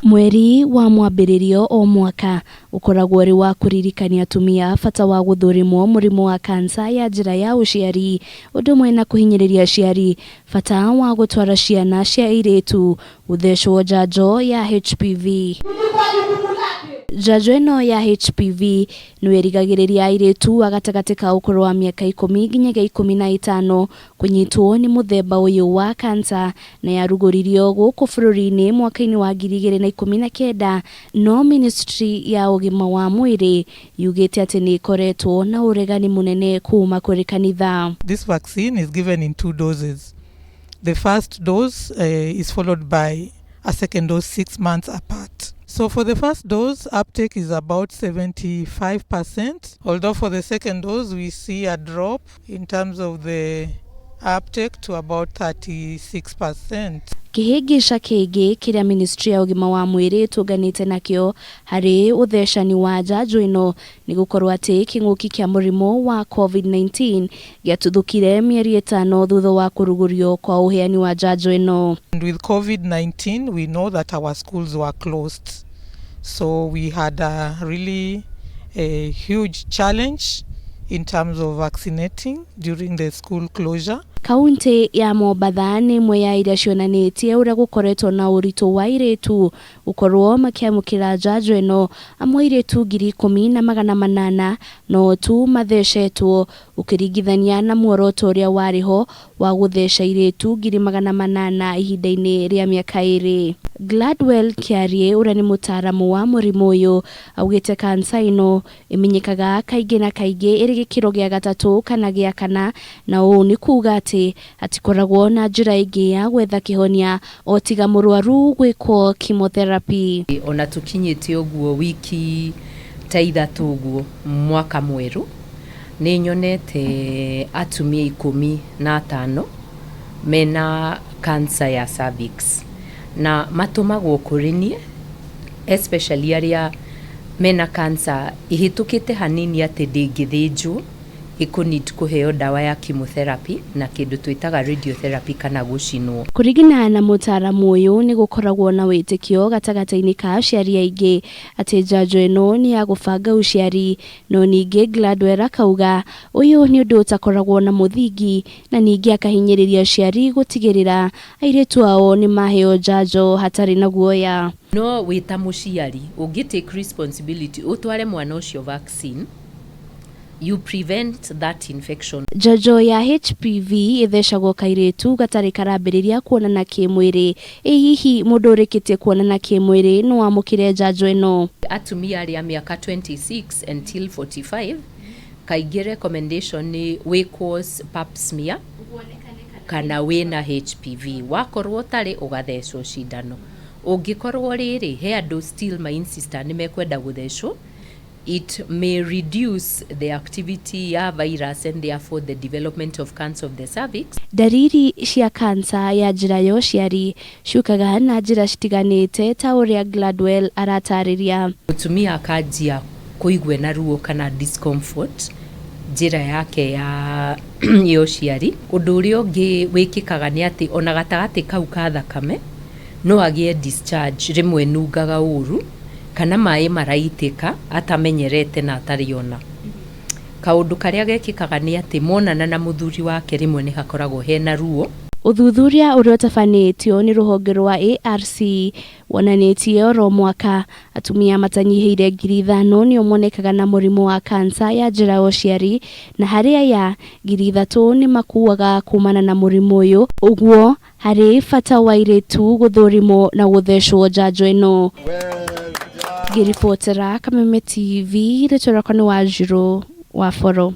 Mweri wa mwambĩrĩrio o mwaka ũkoragwo ũrĩ wa kũririkania atumia bata wa gũthũrimwo mũrimũ wa kansa ya njĩra ya ũciari, ũndũ ũmwe na kũhinyĩrĩria aciari bata wa gũtwara ciana cia airĩtu gũthecwo njanjo ya HPV. Njanjo ĩno ya HPV nĩyo ĩrigagĩrĩria airĩtu a gatagatĩ ka ũkũrũ wa mĩaka 10 nginyagia 15 kũnyitwo nĩ mũthemba ũyũ wa kansa, na yarugũririo gũkũ bũrũri-inĩ mwaka-inĩ wa 2019, no ministry ya ũgima wa mwĩrĩ yugĩte atĩ nĩ ĩkoretwo na ũregani mũnene kuma kũrĩ kanitha. This vaccine is given in two doses. The first dose is followed by a second dose 6 months apart. So for the first dose, uptake is about 75%, although for the second dose we see a drop in terms of the uptake to about 36%. Kĩhĩngĩca kĩngĩ kĩrĩa ministry ya ũgima wa mwĩrĩ ĩtũnganĩte nakĩo harĩ ũthecani wa njanjo ĩno nĩ gũkorwo atĩ kĩng'ũki kĩa mũrimũ wa COVID-19 gĩatuthũkire mĩeri 5 thutha wa kũrugũrio kwa ũheani wa njanjo ĩno. And with COVID-19, we know that our schools were closed. So we had a really a huge challenge in terms of vaccinating during the school closure. Kaunti ya Mombatha nĩ ĩmwe ya iria cionanĩtie ũrĩa gũkoretwo na ũritũ wa airĩtu gũkorwo makĩamũkĩra njanjo ĩno, amwe airĩtu 10,800 no tu mathecetwo ũkĩringithania na muoroto ũrĩa warĩ ho wa gũtheca airĩtu 800,000 ihinda-inĩ rĩa mĩaka 2. Gladwell Kĩarie, ũrĩa nĩ mũtaaramu wa mũrimũ ũyũ, augĩte kansa ĩno ĩmenyekaga kaingĩ na kaingĩ ĩrĩ gĩkĩro gĩa gatatũ kana gĩa kana, na ũũ nĩ kuga atĩ hatikoragwo na njĩra ĩngĩ ya gwetha kĩhonia o tiga mũrwaru gwĩkwo chemotherapy. Ona tũkinyĩte ũguo wiki ta 3 ũguo mwaka mwerũ, nĩ nyonete atumia 15 mena cancer ya cervix, na matũmagwo kũrĩ niĩ, especially arĩa mena cancer ihĩtũkĩte hanini atĩ ndĩngĩthĩnjwo, ĩkũ-need kũheo ndawa ya chemotherapy na kĩndũ twĩtaga radiotherapy kana gũcinwo. Kũringana na mũtaaramu ũyũ, nĩ gũkoragwo na wĩtĩkio gatagatĩ-inĩ ka aciari aingĩ atĩ njanjo ĩno nĩ ya gũbanga ũciari, no ningĩ Gladwell akauga ũyũ nĩ ũndũ ũtakoragwo na mũthingi, na ningĩ akahinyĩrĩria aciari gũtigĩrĩra airĩtu ao nĩ maheo njanjo hatarĩ na guoya. No wĩ ta mũciari ũngĩ take responsibility ũtware mwana ũcio vaccine, you prevent that infection. Njanjo ya HPV ĩthecagwo kairĩtu gatarĩ karambĩrĩria kuonana kĩmwĩrĩ. Ĩ hihi mũndũ ũrĩkĩtie kuonana kĩmwĩrĩ no amũkĩre njanjo ĩno? Atumia arĩa mĩaka 26 until 45, kaingĩ recommendation nĩ wĩkwo pap smear kana wĩna HPV. Wakorwo ũtarĩ, ũgathecwo cindano. Ũngĩkorwo rĩrĩ he andũ still ma insista nĩ mekwenda gũthecwo, it may reduce the activity ya virus and therefore the development of cancer of the cervix. Ndariri cia kansa ya njĩra ya ũciari ciũkaga na njĩra citiganĩte ta ũrĩa Gladwell aratarĩria. Mũtumia akanjia kũigua na ruo kana discomfort njĩra yake ya ũciari. Ũndũ ũrĩa ũngĩ wĩkĩkaga nĩ atĩ ona gatagatĩ kau ka thakame no agĩe discharge rĩmwe nungaga ũru kana maĩ maraitĩka atamenyerete na atarĩ ona. Kaũndũ karĩa gekĩkaga nĩ atĩ monana na mũthuri wake rĩmwe nĩ hakoragwo hena ruo. Ũthuthuria ũrĩa ũtabanĩtio nĩ rũhonge rwa ARC wonanĩtie oro mwaka atumia matanyihĩire 5,000 nĩo monekaga na mũrimũ wa kansa ya njĩra ya ũciari, na harĩ aya 3,000 nĩ makuaga kumana na mũrimũ ũyũ, ũguo harĩ bata wa airĩtu gũthũrimwo na gũthecwo njanjo ĩno. Ngĩribotera Kameme TV, rĩtwa rĩakwa nĩ Wanjirũ wa Boro.